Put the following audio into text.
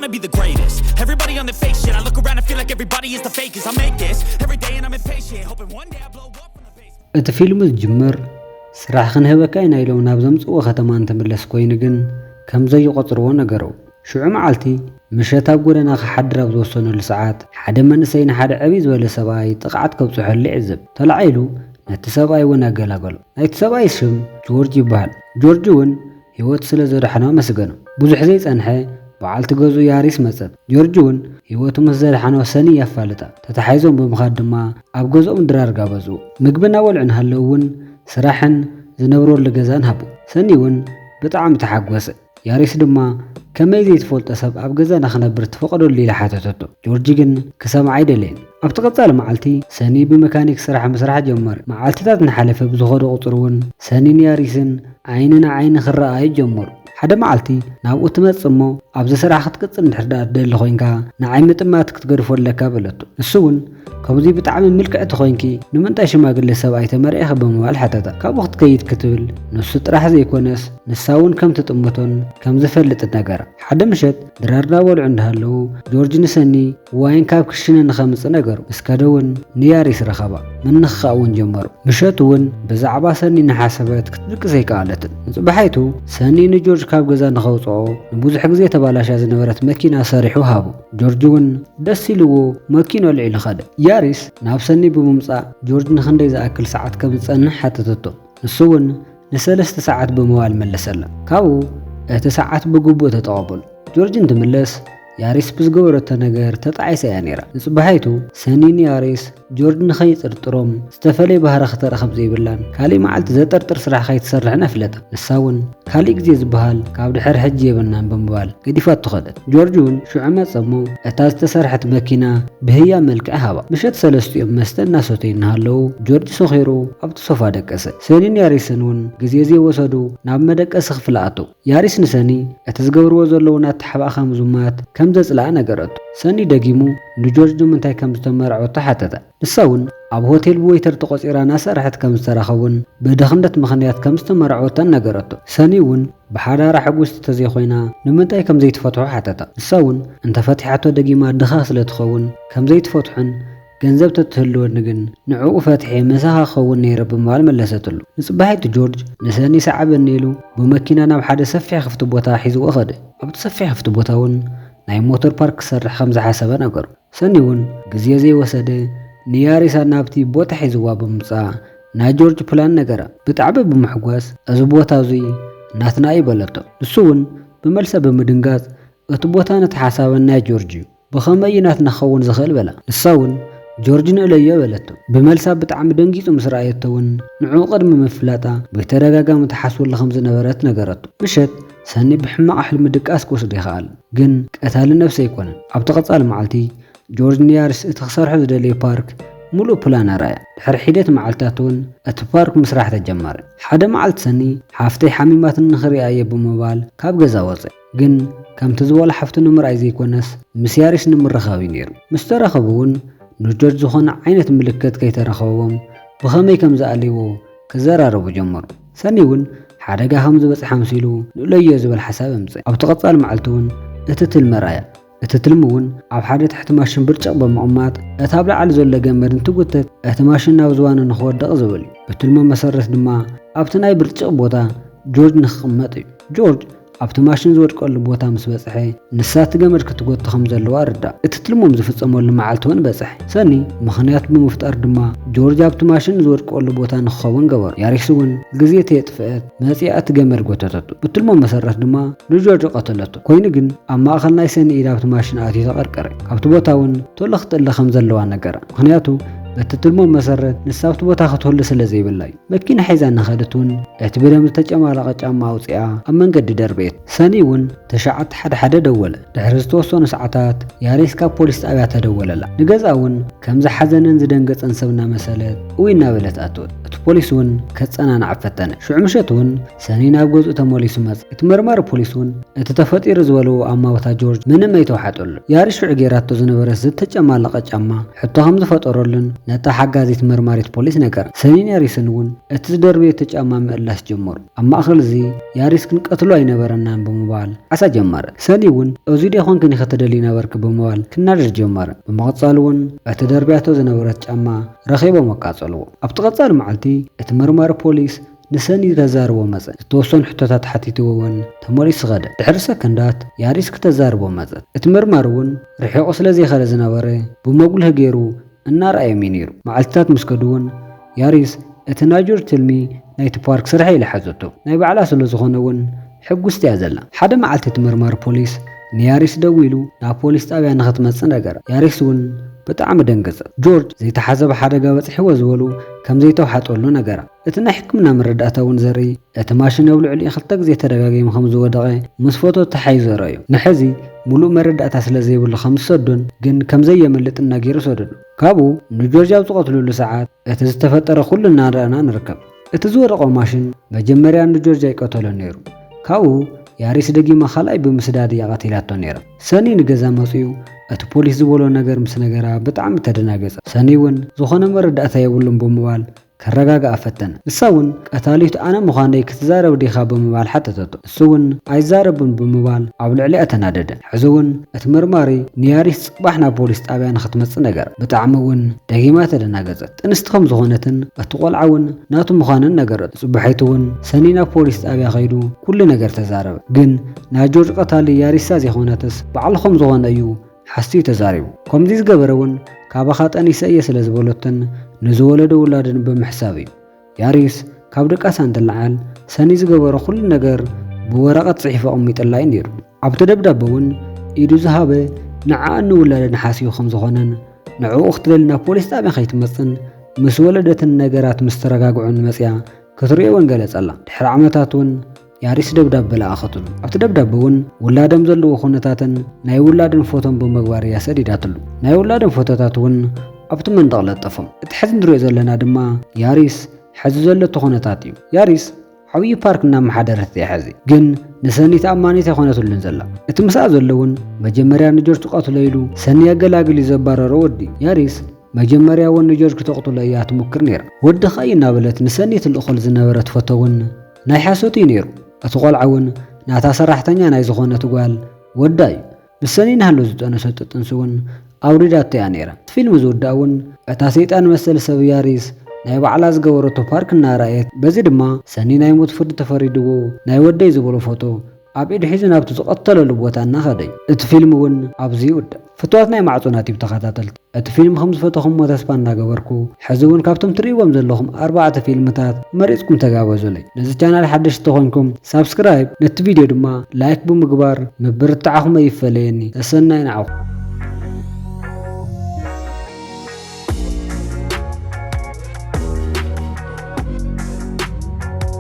Wanna be the greatest. Everybody on the fake shit. I look around and feel like everybody is the fakest. I make this every day and I'm impatient. Hoping one day I blow up from the basement. እቲ ፊልም ዝጅምር ስራሕ ክንህበካ ኢና ኢሎም ናብ ዘምፅዎ ከተማ እንትምለስ ኮይኑ ግን ከም ዘይቆፅርዎ ነገረው። ሽዑ መዓልቲ ምሸት ኣብ ጎደና ክሓድር ኣብ ዝወሰነሉ ሰዓት ሓደ መንእሰይ ንሓደ ዕብይ ዝበለ ሰብኣይ ጥቕዓት ከብፅሐሉ ይዕዘብ። ተላዒሉ ነቲ ሰብኣይ እውን ኣገላገሎ። ናይቲ ሰብኣይ ሽም ጆርጅ ይበሃል። ጆርጅ እውን ህይወት ስለ ዘድሓኖ ኣመስገኖ። ብዙሕ ዘይጸንሐ በዓልቲ ገዝኡ ያሪስ መጸት። ጆርጅ እውን ህይወቱ ምስ ዘድሓኖ ሰኒ የፋልጣ። ተተሓይዞም ብምኻድ ድማ ኣብ ገዝኦም ድራር ጋበዝዎ። ምግቢ እናበልዑ እናሃለዉ እውን ስራሕን ዝነብረሉ ገዛን ሃቡ። ሰኒ እውን ብጣዕሚ ተሓጎሰ። ያሪስ ድማ ከመይ ዘይትፈልጦ ሰብ ኣብ ገዛና ክነብር ትፈቐደሉ ኢላ ሓተተቶ። ጆርጅ ግን ክሰምዓ ኣይደለየን። ኣብቲ ቀጻሊ መዓልቲ ሰኒ ብመካኒክ ስራሕ ምስራሕ ጀመረ። መዓልትታት እናሓለፈ ብዝኸደ ቁጽሪ እውን ሰኒ ንያሪስን ዓይኒ ንዓይኒ ክረኣዩ ጀመሩ። ሓደ መዓልቲ ናብኡ ትመጽእ እሞ ኣብዚ ስራሕ ክትቅጽል እንድሕር ደኣ ትደሊ ኮይንካ ንዓይ ምጥማት ክትገድፎ ኣለካ በለቶ። ንሱ እውን ከምዚ ብጣዕሚ ምልክዕቲ ኮይንኪ ንምንታይ ሽማግለ ሰብኣይ ተመርዒኺ ብምባል ሓተታ። ካብኡ ክትከይድ ክትብል ንሱ ጥራሕ ዘይኮነስ ንሳ እውን ከም ትጥምቶን ከም ዝፈልጥን ነገራ። ሓደ ምሸት ድራር እናበልዑ እንዳሃለዉ ጆርጅ ንሰኒ ዋይን ካብ ክሽነ ንኸምጽእ ነገሩ። ምስ ከደ እውን ንያሪስ ረኸባ። ምንኽኻእ እውን ጀመሩ። ምሸት እውን ብዛዕባ ሰኒ እናሓሰበት ክትድቅስ ኣይከኣለትን። ንጽባሒቱ ሰኒ ንጆርጅ ካብ ገዛ ንኸውጽኦ ንብዙሕ ግዜ ተባላሽያ ዝነበረት መኪና ሰሪሑ ሃቡ። ጆርጅ እውን ደስ ኢልዎ መኪና ኣልዒሉ ኸደ። ያሪስ ናብ ሰኒ ብምምጻእ ጆርጅ ንኽንደይ ዝኣክል ሰዓት ከም ዝጸንሕ ሓተተቶ። ንሱ እውን ንሰለስተ ሰዓት ብምባል መለሰላ። ካብኡ እቲ ሰዓት ብግቡእ ተጠቐበሉ። ጆርጅ እንትምለስ ያሪስ ብዝገበረቶ ነገር ተጣዒሳ እያ ነይራ። ንጽባሒቱ ሰኒ ንያሪስ ጆርጅ ንኸይጥርጥሮም ዝተፈለየ ባህሪ ክተርኢ ከም ዘይብላን ካሊእ መዓልቲ ዘጠርጥር ስራሕ ከይትሰርሕን ኣፍለጣ። ንሳ እውን ካሊእ ግዜ ዝበሃል ካብ ድሕሪ ሕጂ የብልናን ብምባል ገዲፋቶ ኸደት። ጆርጅ እውን ሽዑ መጸ እሞ እታ ዝተሰርሐት መኪና ብህያ መልክዕ ሃባ። ምሸት ሰለስቲኦም መስተ እናሰተዩ እናሃለዉ ጆርጅ ሰኺሩ ኣብቲ ሶፋ ደቀሰ። ሰኒን ያሪስን እውን ግዜ ዘይወሰዱ ናብ መደቀሲ ክፍሊ ኣተዉ። ያሪስ ንሰኒ እቲ ዝገብርዎ ዘለዉ ኣተሓባእኻ ምዙማት ከም ዘጽልኣ ነገረቶ። ሰኒ ደጊሙ ንጆርጅ ንምንታይ ከም ዝተመርዐወቶ ሓተታ። ንሳ እውን ኣብ ሆቴል ብወይተር ተቖጺራ እናሰርሐት ከም ዝተራኸቡን ብድኽነት ምኽንያት ከም ዝተመርዐወታን ነገረቶ። ሰኒ እውን ብሓዳራ ሕጉስቲ ተዘይኮይና ንምንታይ ከም ዘይትፈትሖ ሓተታ። ንሳ እውን እንተፈቲሓቶ ደጊማ ድኻ ስለ ትኸውን ከም ዘይትፈትሖን ገንዘብ ተትህልወኒ ግን ንዕኡ ፈትሐ ምሳኻ ክኸውን ነይረ ብምባል መለሰትሉ። ንጽባሒቱ ጆርጅ ንሰኒ ሰዓበኒ ኢሉ ብመኪና ናብ ሓደ ሰፊሕ ክፍቲ ቦታ ሒዝዎ ኸደ። ኣብቲ ሰፊሕ ክፍቲ ቦታ እውን ናይ ሞተር ፓርክ ክሰርሕ ከም ዝሓሰበ ነገሩ። ሰኒ እውን ግዜ ዘይወሰደ ንያሪሳ ናብቲ ቦታ ሒዝዋ ብምምጻእ ናይ ጆርጅ ፕላን ነገራ። ብጣዕሚ ብምሕጓስ እዚ ቦታ እዙይ ናትና እዩ በለቶ። ንሱ እውን ብመልሳ ብምድንጋጽ እቲ ቦታ ነቲ ሓሳበን ናይ ጆርጅ እዩ። ብኸመይ እዩ ናትና ክኸውን ዝኽእል በላ። ንሳ እውን ጆርጅ ንእለዮ በለቶ። ብመልሳ ብጣዕሚ ደንጊጹ ምስ ረኣየቶ እውን ንዕኡ ቅድሚ ምፍላጣ ብተደጋጋሚ ትሓስበሉ ከም ዝነበረት ነገረቶ። ምሸት ሰኒ ብሕማቕ ሕልሚ ድቃስ ክወስዶ ይኽኣል፣ ግን ቀታሊ ነብሲ ኣይኮነን። ኣብቲ ቀጻሊ መዓልቲ ጆርጅ ንያሪስ እቲ ክሰርሖ ዝደለየ ፓርክ ሙሉእ ፕላን ኣርኣያ። ድሕሪ ሒደት መዓልትታት እውን እቲ ፓርክ ምስራሕ ተጀመረ። ሓደ መዓልቲ ሰኒ ሓፍተይ ሓሚማትኒ ንኽሪኣ እየ ብምባል ካብ ገዛ ወጸ። ግን ከምቲ ዝበሎ ሓፍቱ ንምርኣይ ዘይኮነስ ምስ ያሪስ ንምርኻብ እዩ ነይሩ። ምስ ተራኸቡ እውን ንጆርጅ ዝኾነ ዓይነት ምልክት ከይተረኸቦም ብኸመይ ከም ዝኣልይዎ ክዘራረቡ ጀመሩ። ሰኒ እውን ሓደጋ ከም ዝበጽሓ ኣምሲሉ ንእለዮ ዝብል ሓሳብ ኣምጽእ። ኣብቲ ቀጻሊ መዓልቲ እውን እቲ ትልሚ ኣርኣያ። እቲ ትልሚ እውን ኣብ ሓደ ትሕቲ ማሽን ብርጭቕ ብምቕማጥ እቲ ኣብ ላዕሊ ዘሎ ገመድ እንትጉተት እቲ ማሽን ናብ ዝባኑ ንኽወድቕ ዝብል እዩ። ብትልሙ መሰረት ድማ ኣብቲ ናይ ብርጭቕ ቦታ ጆርጅ ንኽቕመጥ እዩ። ጆርጅ ኣብቲ ማሽን ዝወድቀሉ ቦታ ምስ በጽሐ ንሳ እቲ ገመድ ክትጎቶ ከም ዘለዋ ኣረዳ። እቲ ትልሞም ዝፍጸመሉ መዓልቲ እውን በጽሐ። ሰኒ ምኽንያት ብምፍጣር ድማ ጆርጅ ኣብቲ ማሽን ዝወድቀሉ ቦታ ንክኸውን ገበሩ። ያሪስ እውን ግዜ ተየጥፍአት መጺኣ እቲ ገመድ ጎተተቱ። ብትልሞም መሰረት ድማ ንጆርጅ ቀተለቶ። ኮይኑ ግን ኣብ ማእኸል ናይ ሰኒ ኢድ ኣብቲ ማሽን ኣትዩ ተቐርቀረ። ካብቲ ቦታ እውን ቶሎ ክትእለ ከም ዘለዋ ነገራ። ምኽንያቱ በቲ ትልሞም መሰረት ንሳ ኣብቲ ቦታ ክትህሉ ስለ ዘይብላ እዩ። መኪና ሒዛ እናኸደት እውን እቲ ብደም ዝተጨማለቐ ጫማ ኣውፂኣ ኣብ መንገዲ ደርበየት። ሰኒ እውን ትሽዓተ ሓደ ሓደ ደወለ። ድሕሪ ዝተወሰኑ ሰዓታት ያሪስ ካብ ፖሊስ ጣብያ ተደወለላ። ንገዝኣ እውን ከም ዝሓዘነን ዝደንገፀን ሰብ እናመሰለት እውይ እናበለት ኣተወት። እቲ ፖሊስ እውን ከፀናንዓ ፈተነ። ሽዑ ምሸት እውን ሰኒ ናብ ገዝኡ ተመሊሱ መጸ። እቲ መርማሪ ፖሊስ እውን እቲ ተፈጢሩ ዝበልዎ ኣማውታ ጆርጅ ምንም ኣይተዋሓጠሉን። ያሪስ ሽዑ ገይራቶ ዝነበረት ዝተጨማለቐ ጫማ ሕቶ ከም ዝፈጠረሉን ነታ ሓጋዚት መርማሪት ፖሊስ ነገራ። ሰኒን ያሪስን እውን እቲ ዝደርበዮ ጫማ ምእላስ ጀመሩ። ኣብ ማእከል እዚ ያሪስ ክንቀትሎ ኣይነበረናን ብምባል ዓሳ ጀመረ። ሰኒ እውን እዚ ዶ ይኾንክን ኢኺ ትደሊ ነበርኪ ብምባል ክናደድ ጀመረ። ብምቕጻል እውን እቲ ደርብያቶ ዝነበረት ጫማ ረኺቦም ኣቃጸልዎ። ኣብቲ ቀጻሊ መዓልቲ እቲ መርማሪ ፖሊስ ንሰኒ ከተዛርቦ መጸ። ዝተወሰኑ ሕቶታት ሓቲትዎ እውን ተመሊሱ ኸደ። ድሕሪ ሰከንዳት ያሪስ ክተዛርቦ መጸት። እቲ መርማሪ እውን ርሒቑ ስለ ዘይኸደ ዝነበረ ብመጉልህ ገይሩ እናረኣዮም እዩ ነይሩ። መዓልትታት ምስ ከዱ እውን ያሪስ እቲ ናይ ጆርጅ ትልሚ ናይቲ ፓርክ ስርሐ ኢላ ሓዘቶ። ናይ ባዕላ ስለ ዝኾነ እውን ሕጉስቲ እያ ዘላ። ሓደ መዓልቲ እቲ መርማሪ ፖሊስ ንያሪስ ደዊሉ ናብ ፖሊስ ጣብያ ንኽትመጽእ ነገራ። ያሪስ እውን ብጣዕሚ ደንገጸት። ጆርጅ ዘይተሓሰበ ሓደጋ በጺሕዎ ዝበሉ ከም ዘይተውሓጠሉ ነገራ። እቲ ናይ ሕክምና መረዳእታ እውን ዘርኢ እቲ ማሽን ኣብ ልዕሊኡ ክልተ ግዜ ተደጋጊሙ ከም ዝወደቐ ምስ ፎቶ ተሓይዞ ረኣዮ። ንሕዚ ሙሉእ መረዳእታ ስለ ዘይብሉ ከም ዝሰዶን ግን ከም ዘየምልጥን ነጊሩ ሰደዶ። ካብኡ ንጆርጅ ኣብ ዝቐትልሉ ሰዓት እቲ ዝተፈጠረ ኩሉ እናረኣና ንርከብ። እቲ ዝወደቐ ማሽን መጀመርያ ንጆርጅ ኣይቀተሎን ነይሩ። ካብኡ ያሪስ ደጊማ ካልኣይ ብምስዳድ እያ ቀቲላቶ ነይራ። ሰኒ ንገዛ መጺኡ እቲ ፖሊስ ዝበሎ ነገር ምስ ነገራ ብጣዕሚ ተደናገጸ። ሰኒ እውን ዝኾነ መረዳእታ የብሉን ብምባል ከረጋግኣ ፈተነ። ንሳ እውን ቀታሊት ኣነ ምዃነይ ክትዛረብ ዲኻ ብምባል ሓተተቶ። እሱ እውን ኣይዛረብን ብምባል ኣብ ልዕሊኣ ተናደደ። ሕዚ እውን እቲ መርማሪ ንያሪስ ጽባሕ ናብ ፖሊስ ጣብያ ንኽትመጽእ ነገራ። ብጣዕሚ እውን ደጊማ ተደናገጸት። ጥንስቲ ከም ዝኾነትን እቲ ቆልዓ እውን ናቱ ምዃንን ነገረቶ። ጽባሒቱ እውን ሰኒ ናብ ፖሊስ ጣብያ ከይዱ ኩሉ ነገር ተዛረበ። ግን ናይ ጆርጅ ቀታሊ ያሪሳ ዘይኮነትስ ባዕሉ ከም ዝኾነ እዩ ሓስዩ ተዛሪቡ። ከምዚ ዝገበረ እውን ካባኻ ጠኒሰ እየ ስለ ዝበለቶን ንዝወለዶ ውላድን ብምሕሳብ እዩ። ያሪስ ካብ ድቃሳ እንትለዓል ሰኒ ዝገበሮ ኩሉ ነገር ብወረቐት ጽሒፉ ኣቐሚጥላ እዩ ነይሩ። ኣብቲ ደብዳበ እውን ኢዱ ዝሃበ ንዓኣን ንውላደን ሓስዩ ከም ዝኾነን ንዕኡ ክትደሊ ናብ ፖሊስ ጣብያ ከይትመጽን ምስ ወለደትን ነገራት ምስ ተረጋግዑን መጽያ ክትርእዮ እውን ገለጸላ። ድሕሪ ዓመታት እውን ያሪስ ደብዳበ ለኣኸትሉ። ኣብቲ ደብዳበ እውን ውላዶም ዘለዎ ኩነታትን ናይ ውላድን ፎቶን ብምግባር እያ ሰዲዳትሉ። ናይ ውላዶም ፎቶታት እውን ኣብቲ መንደቕ ለጠፎም። እቲ ሕዚ ንሪኦ ዘለና ድማ ያሪስ ሕዚ ዘለቶ ኩነታት እዩ። ያሪስ ዓብዪ ፓርክ እናመሓደረት እያ ሕዚ። ግን ንሰኒ ተኣማኒት ኣይኮነትሉን ዘላ። እቲ ምስኣ ዘሎ እውን መጀመርያ ንጆርጅ ቀትሎ ኢሉ ሰኒ ኣገላግል እዩ ዘባረሮ ወዲ እዩ። ያሪስ መጀመርያ እውን ንጆርጅ ክተቕትሎ እያ ትሙክር ነይራ። ወድኻ እዩ እናበለት ንሰኒ ትልእኸሉ ዝነበረት ፎቶ እውን ናይ ሓሶት እዩ ነይሩ። እቲ ቆልዓ እውን ናታ ሰራሕተኛ ናይ ዝኾነት ጓል ወዳ እዩ። ምስ ሰኒ ንሃሎ ዝጠነሰቶ ጥንሲ እውን ኣውሪዳቶ እያ ነይራ። እቲ ፊልም ዝውዳእ እውን እታ ሰይጣን መሰል ሰብ ያሪስ ናይ ባዕላ ዝገበረቶ ፓርክ እናረኣየት፣ በዚ ድማ ሰኒ ናይ ሞት ፍርዲ ተፈሪድዎ ናይ ወደይ ዝበሎ ፎቶ ኣብ ኢዱ ሒዙ ናብቲ ዝቐተለሉ ቦታ እናኸደ እዩ። እቲ ፊልም እውን ኣብዚ ይውዳእ። ፍቱዋት ናይ ማዕጾ ናቲቭ ተኸታተልቲ፣ እቲ ፊልም ከም ዝፈተኹምዎ ተስፋ እናገበርኩ፣ ሕዚ እውን ካብቶም ትርእይዎም ዘለኹም ኣርባዕተ ፊልምታት መሪጽኩም ተጋበዙለይ። ነዚ ቻናል ሓደሽቲ ተኾንኩም ሳብስክራይብ፣ ነቲ ቪድዮ ድማ ላይክ ብምግባር ምብርታዕኹም ኣይፈለየኒ። ተሰናይ ንዓኹም።